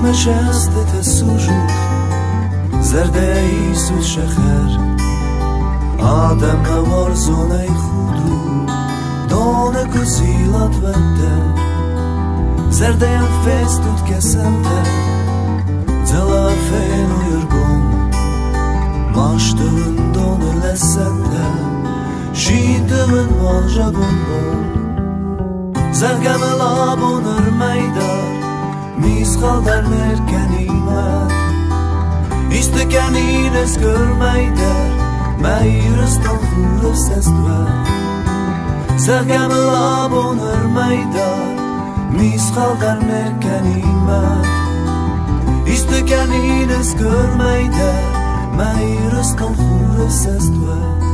Рухмӕ сужут, зӕрдӕ исут сӕхӕр. Адӕммӕ уарзонӕй худут, доны куы зилат уӕддӕр. Зӕрдӕйӕн фестут кӕсӕнтӕ, дзӕла феной ӕргом. Масты уын доны лӕсӕнтӕ, зинты уын уалзӕгон бон. Зӕгъгӕ мыл абон ӕрмӕйдар, мисхал дӕр не ркӕнимӕт. Исты кӕнин ӕз кырмӕй дӕр, мӕ Ирыстон хуры цӕст уӕд. Зӕгъгӕ мыл абон ӕрмӕйдар, мисхал дӕр не ркӕнимӕт. Исты кӕнин ӕз кырмӕй дӕр, мӕ Ирыстон хуры цӕст уӕд.